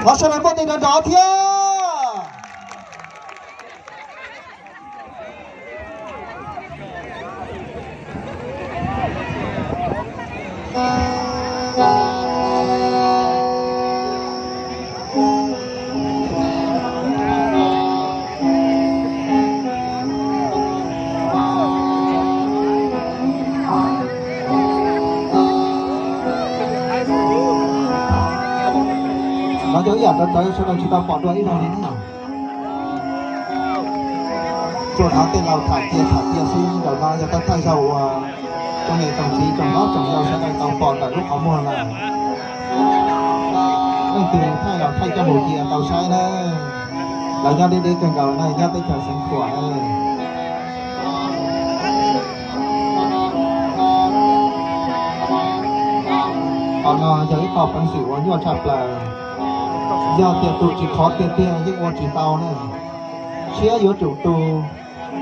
Thov sawv daws npuaj tes nrov nrov thiab. Los cov ib yam rov rawv sawv daws tsis tau pom dua ib zaug li na. Tsuas thov tej laus tham cia tham cia xwb, zaum no yog thawj thawj zaug uas tsoom niam tsoom txiv tsoom hlob tsoom yau sawv daws tau pom ntawm lub qhov muag lawm. Leej twg thaij los thaij coj mus cia tau saib na. Lawv nyob deb deb kawg nkaus na, nyob teb chaws Xeev Khuam na. Qhov no yog ib qho peev xwm uas nyuaj tshaj plaws. Yog tias tus tsis khov tiag tiag yeej ua tsis tau na. Siab yuav tsum tu,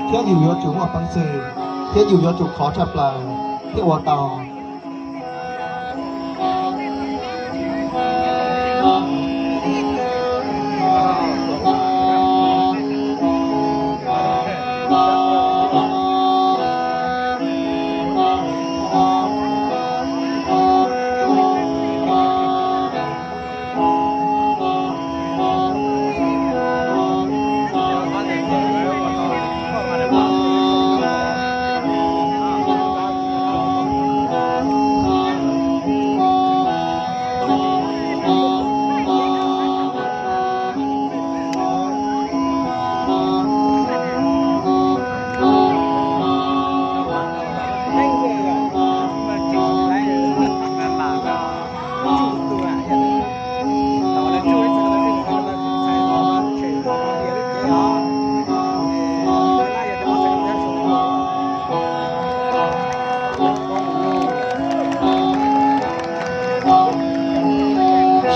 thiab yus yuav tsum muaj peev xwm, thiab yus yuav tsum khov tshaj plaws thiaj ua tau.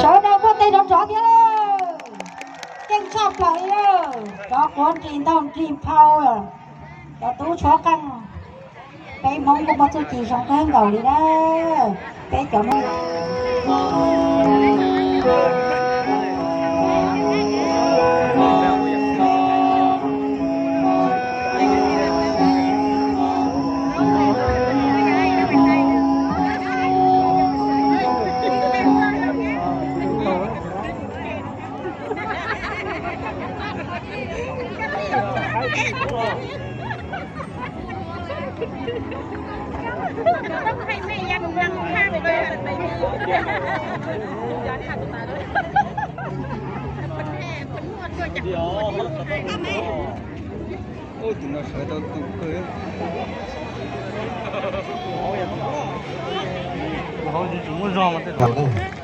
Sawv daws npuaj tes nrov nrov thiab. Keej tshaj plaws li, cov quav nrig ntaug nrig phau, cov tub tshuab qeej. Peb Hmoob kuj muaj txuj ci zoo kawg nkaus li na. Peb cov Hmoob. Tus no sawv tau tus kawg. Tus hauv tsis muaj zog mas tej zaum.